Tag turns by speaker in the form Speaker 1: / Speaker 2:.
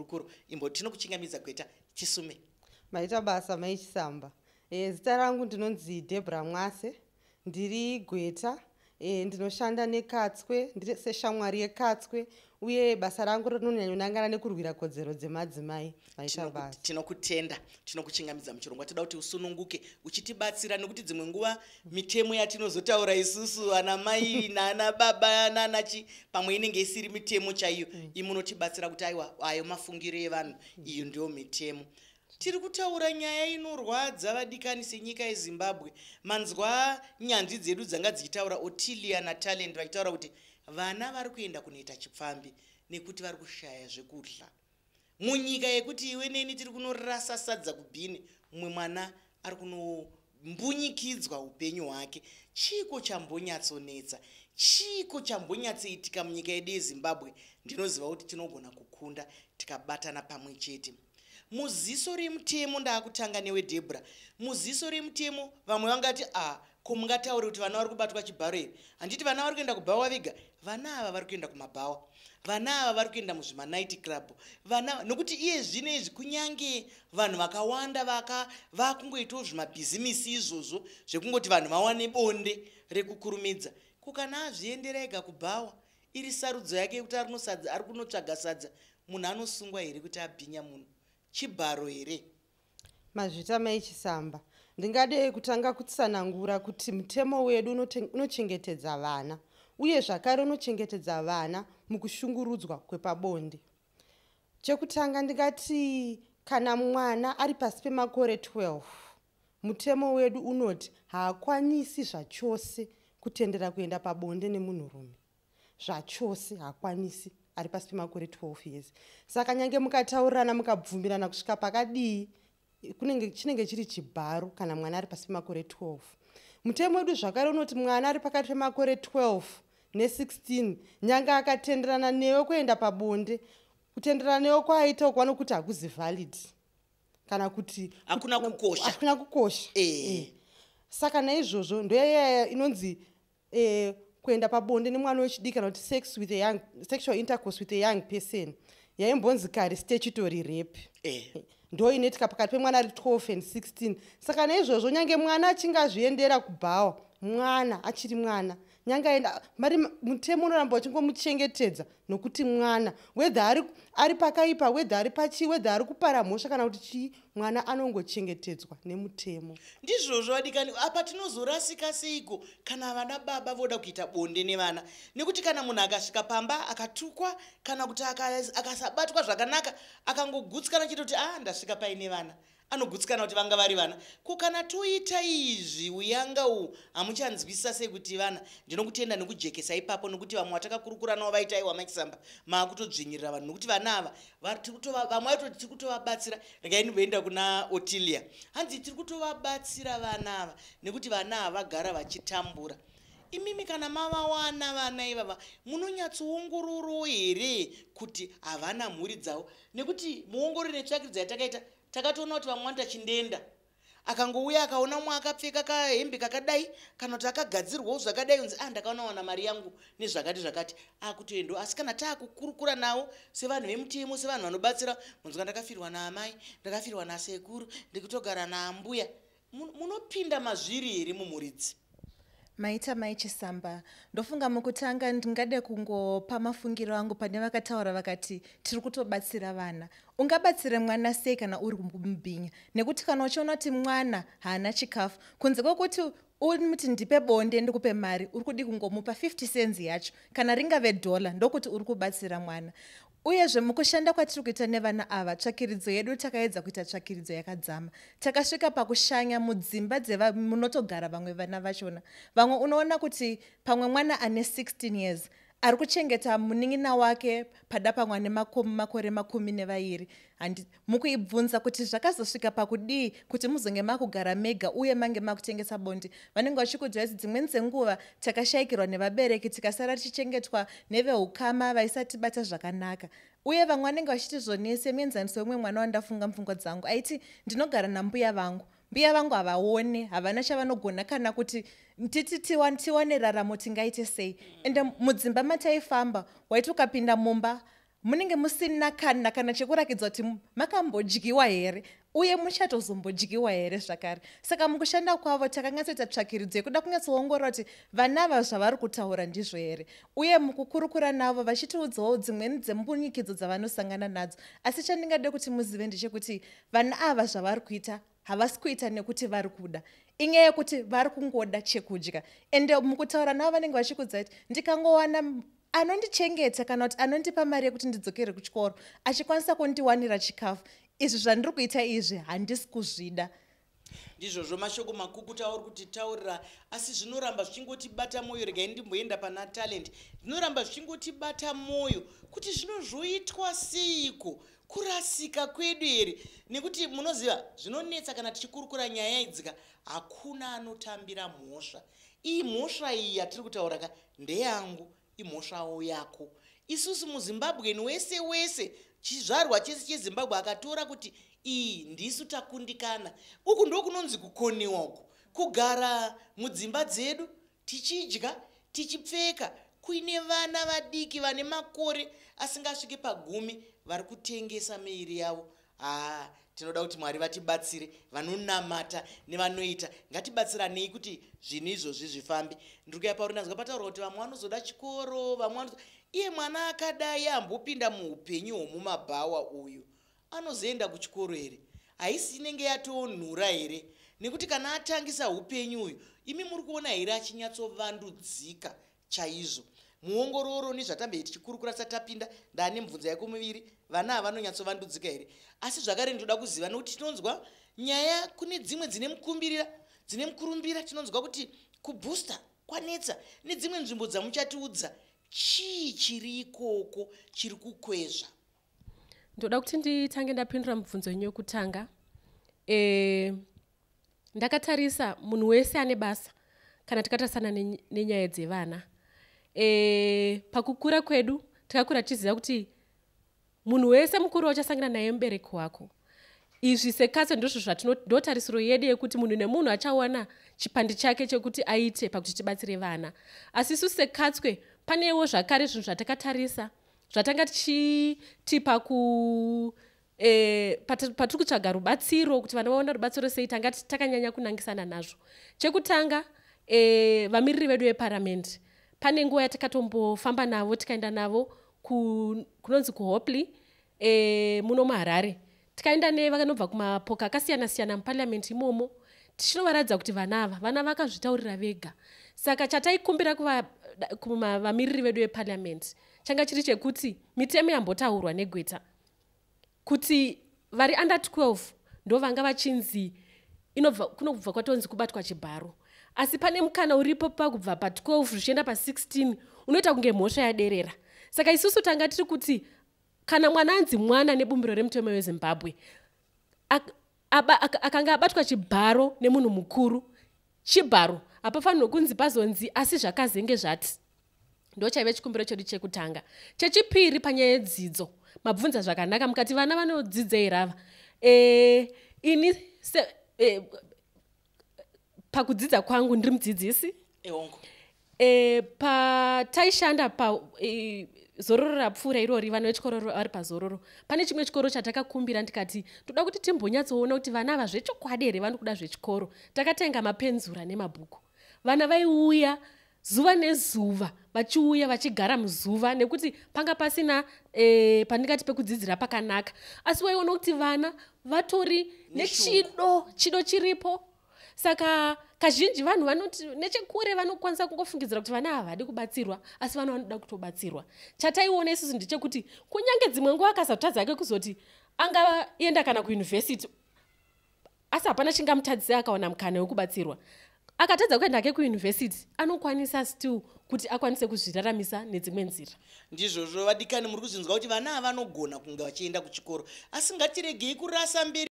Speaker 1: hurukuro. Imbo tinokuchingamidza gweta Chisume.
Speaker 2: Maita basa Mai Chisamba. Zita rangu ndinonzi Debra Mwase, ndiri gweta. Ndinoshanda neKatswe, ndiri seshamwari yeKatswe, uye basa rangu rinonyanyonangana nekurwira kodzero dzemadzimai. Maita basa.
Speaker 1: Tinokutenda, tinokuchingamidza muchirongwa. Toda kuti usununguke uchitibatsira, nekuti dzimwe nguva mitemo yatinozotaura isusu ana mai naana baba nanachi pamwe inenge isiri mitemo chaiyo. Imunotibatsira kuti aiwa, ayo mafungiro evanhu, iyo ndiyo mitemo. Tiri kutaura nyaya inorwadza, vadikani. Senyika yeZimbabwe, manzwa nyanzvi dzedu dzanga dzichitaura, Otilia naTalent, vachitaura kuti vana vari kuenda kunoita chipfambi nekuti vari kushaya zvekudya. Munyika yekuti iwe neni tiri kunorasa sadza kubhini, mumwe mwana ari kunombunyikidzwa upenyu hwake. Chiiko chambonyatsonetsa? Chiiko chambonyatsoitika munyika yedu yeZimbabwe? Ndinoziva kuti tinogona kukunda tikabatana pamwe chete. Muziso remutemo, ndaakutanga newe Debra, muziso remutemo vamwe vangati, a ko mungataure kuti vana vari kubatwa chibharo here? Handiti vana vari kuenda kubhawa vega? Vana ava vari kuenda kumabhawa, vana ava vari kuenda muzvimanight club, vana, nokuti iye zvino izvi kunyange vanhu vakawanda vaka vakungoitawo zvimabhizimisi izvozvo zvekungoti vanhu vawane bonde rekukurumidza. Ko kana azviendera ega kubhawa, iri sarudzo yake yekuti ari kunotsvaga sadza, munhu anosungwa here kuti abhinya munhu? Chibharo here?
Speaker 2: Mazvita Mai Chisamba. Ndingade kutanga kutsanangura kuti mutemo wedu unochengetedza vana, uye zvakare unochengetedza vana mukushungurudzwa kwepabonde. Chekutanga ndingati kana mwana ari pasi pemakore 12, mutemo wedu unoti haakwanisi zvachose kutendera kuenda pabonde nemunhurume zvachose. Haakwanisi ari pasi pemakore 12 years. Saka nyange mukataurirana, mukabvumirana kusvika pakadii, kunenge chinenge chiri chibharo kana mwana ari pasi pemakore 12. Mutemo wedu zvakare unoti mwana ari pakati pemakore 12 ne16, nyange akatenderana newe kuenda pabonde, kutenderana newe kwaaita uku vanokuti hakuzi valid kana kuti
Speaker 1: Hakuna kukosha.
Speaker 2: Hakuna kukosha. Saka naizvozvo ndoyaya inonzi kuenda pabonde nemwana wechidiki, kana kuti sex with a young, sexual intercourse with a young person, yaimbonzi kare statutory rape. Ndo inoitika pakati pemwana ari 12 and 16. Saka naizvozvo nyange mwana achinge azviendera kubhawa, mwana achiri mwana, nyange aenda mari, mutemo unoramba uchingomuchengetedza, nokuti mwana, whether ari pakaipa, whether ari pachii, whether ari kupara mhosva kana kuti chii, mwana anongochengetedzwa nemutemo.
Speaker 1: Ndizvozvo, vadikani. Apa tinozorasika seiko kana vana baba voda kuita bonde nevana? Nekuti kana munhu akasvika pamba akatukwa kana kuti akasabatwa zvakanaka, akangogutsikana chete kuti a ndasvika paine vana, anogutsikana kuti vanga vari vana. Ko kana toita izvi, uyanga uhu hamuchanzwisisa sei kuti vana? Ndinokutenda nekujekesa ipapo, nokuti vamwe vatakakurukura navo vaita, aiwa Machisamba, maakutodzvinyirira vanhu, nokuti vana ava vamwe vaitoti tiri kutovabatsira. Regai ndimboenda kuna Otilia. Hanzi tiri kutovabatsira vana ava nekuti vana ava vagara vachitambura. Imimi kana mavawana vana ivava, munonyatsoongororo here kuti havana mhuri dzavo? Nekuti muongorori netsvakiridzo yatakaita, takatoona kuti vamwe vanoita chindenda, akangouya akaona mumwe akapfeka kahembe kakadai kana kuti akagadzirwawo zvakadai, unzi, "Ah, ndakaona wana mari yangu nezvakati zvakati," akutoendawo. Asi kana taakukurukura navo sevanhu vemutemo, sevanhu vanobatsira, munzwa, "Ndakafirwa naamai, ndakafirwa nasekuru, ndikutogara naambuya." Munopinda mazviri here mumuridzi?
Speaker 3: Maita Mai Chisamba. Ndofunga mukutanga ndingade kungopa mafungiro angu pane vakataura vakati tiri kutobatsira vana. Ungabatsire mwana sei kana uri kumubhinya? Nekuti kana uchiona kuti mwana haana chikafu, kunze kwekuti umuti ndipe bonde ndikupe mari, uri kudi kungomupa 50 cents yacho, kana ringave dhola, ndokuti uri kubatsira mwana. Uyezve mukushanda kwatiri kuita nevana ava, tsvakiridzo yedu, takaedza kuita tsvakiridzo yakadzama. Takasvika pakushanya mudzimba munotogara vamwe vana vachona. Vamwe unoona kuti pamwe mwana ane 16 years ari kuchengeta munin'ina wake pada pamwe ane makore 12. Handi mukuibvunza kuti zvakazosvika pakudii kuti muzonge makugara mega uye mange makutengesa bonde, vanenge vachikudzwa kuti dzimweni dzenguva takashayikirwa nevabereki, tikasara tichichengetwa neveukama vaisatibata zvakanaka. Uye vamwe vanenge vachiti zvoni, semuenzaniso wemumwe mwana wandafunga mupfungwa dzangu, aiti, "Ndinogara nambuya vangu. Mbuya vangu havaone, havana chavanogona, kana kuti titi tiwane raramo tingaite sei?" Ende mudzimba mataifamba, waiti ukapinda mumba Munenge musina kana chekurakidza kuti makambodyiwa here, uye muchatozombodyiwa here zvakare. Saka mukushanda kwavo takanyatsoita tsvakiridzo yekuda kunyatsoongorora kuti vana ava zvavari kutaura ndizvo here, uye mukukurukura navo vachitiudzawo dzimweni dzembunyikidzo dzavanosangana nadzo. Asi chandingade kuti muzive ndechekuti vana ava zvavari kuita havasi kuita nekuti vari kuda, inyaya yekuti vari kungoda chekudya. Ende mukutaura navo vanenge vachikudza kuti ndikangowana anondichengeta kana kuti anondipa mari yekuti ndidzokere kuchikoro, achikwanisa kundiwanira chikafu, izvi zvandiri kuita izvi handisi kuzvida.
Speaker 1: Ndizvozvo mashoko makukuta auri kutitaurira, asi zvinoramba zvichingotibata mwoyo. Regai ndimboenda pana Talent. Zvinoramba zvichingotibata mwoyo kuti zvinozvoitwa seiko, kurasika kwedu here? Nekuti munoziva zvinonetsa kana tichikurukura nyaya idzika, hakuna anotambira mhosva iyi. Mhosva iyi yatiri kutaura ka ndeyangu, imhosvawo yako. Isusu muZimbabweni wese wese, chizvarwa chese cheZimbabwe akatora kuti iyi ndisu takundikana. Uku ndokunonzi kukoniwa uku, kugara mudzimba dzedu tichidya, tichipfeka, kuine vana vadiki vane makore asingasvike pagumi vari kutengesa miviri yavo. Haa, tinoda kuti Mwari vatibatsire, vanonamata nevanoita, ngatibatsiranei kuti zvinhu izvozvi zvifambe. Ndiri kuya pauri. Ndanzwa pataurwa kuti vamwe vanozoda chikoro, vamwe vanozo iye mwana akadai ambopinda muupenyu hwomumabhawa uyu anozoenda kuchikoro here? Haisi inenge yatonhura here? Nekuti kana atangisa upenyu uyu, imi muri kuona here achinyatsovandudzika chaizvo? Muongororo nezvatambe tichikurukura tisati tapinda, ndaane mubvunzo yako miviri. Vana ava vanonyatsovandudzika here? Asi zvakare ndinoda kuziva, nekuti tinonzwa nyaya kune dzimwe dzine mukumbirira, dzine mukurumbira, tinonzwa kuti kubooster kwanetsa nedzimwe nzvimbo dzamuchatiudza. Chii chiri ikoko chiri kukwezva?
Speaker 4: Ndoda kuti nditange ndapindura mubvunzo wenyu wekutanga. Ndakatarisa munhu wese ane basa kana tikatarisana nenyaya dzevana. Pakukura kwedu takakura tichiziva kuti munhu wese mukuru wachasangana naye mubereki wako. Izvi sekatso ndizvo zvatino tarisiro yedu yekuti munhu nemunhu achawana chipandi chake chekuti aite pakuti tibatsire vana. Asi isu sekatswe panewo zvakare zvinhu zvatakatarisa zvatanga tichiti paku patiri kutsvaga rubatsiro kuti vana vaona rubatsiro sei, tanga takanyanya kunangisana nazvo. Chekutanga, vamiriri vedu veparamende, pane nguva yatakatombofamba navo, tikaenda navo kunonzi kuHopley, muno muHarare. Tikaenda nevakanobva kumapoka akasiyana-siyana muparliament imomo, tichinovaratidza kuti vana ava, vana vakazvitaurira vega. Saka chataikumbira kuvamiriri vedu veparliament changa chiri chekuti mitemo yambotaurwa negweta kuti vari under 12 ndo vanga vachinzi kunobva kwatonzi kubatwa chibharo, asi pane mukana uripo pakubva pa12 zvichienda pa16 unoita kunge mhosva yaderera. Saka isusu tanga tiri kuti kana mwana anzi mwana nebumbiro remutemo weZimbabwe, akanga abatwa chibharo nemunhu mukuru, chibharo hapafanirwe kunzi pazonzi asi zvakazenge zvati. Ndo chaive chikumbiro chedu chekutanga. Chechipiri, panyaya yedzidzo, mabvunza zvakanaka mukati vana vanodzidza here ava. Ini pakudzidza kwangu ndiri mudzidzisi.
Speaker 1: Eongo.
Speaker 4: Pataishanda pa zororo rapfuura irori, vana vechikoro vari pazororo, pane chimwe chikoro chatakakumbira ndikati toda kuti timbonyatsoona kuti vana ava zvechokwadi here vari kuda zvechikoro. Takatenga mapenzura nemabhuku. Vana vaiuya zuva nezuva, vachiuya vachigara muzuva nekuti panga pasina pandingati pekudzidzira pakanaka, asi waiona kuti vana vatori nechido, chido chiripo. Saka kazhinji vanhu vanoti nechekure vanokwanisa kungofungidzira kuti vana havadi kubatsirwa, asi vana vanoda kutobatsirwa. Chataiona isusu ndechekuti kunyange dzimwe nguva akazotadza ake kuzoti angaenda kana kuyunivhesiti, asi hapana chingamutadzise akawana mukana wekubatsirwa. Akatadza kuenda hake kuyunivhesiti, anokwanisa still kuti akwanise kuzviraramisa nedzimwe nzira.
Speaker 1: Ndizvozvo, vadikani, muri kuzvinzwa kuti vana ava vanogona kunge vachienda kuchikoro, asi ngatiregei kurasa mberi.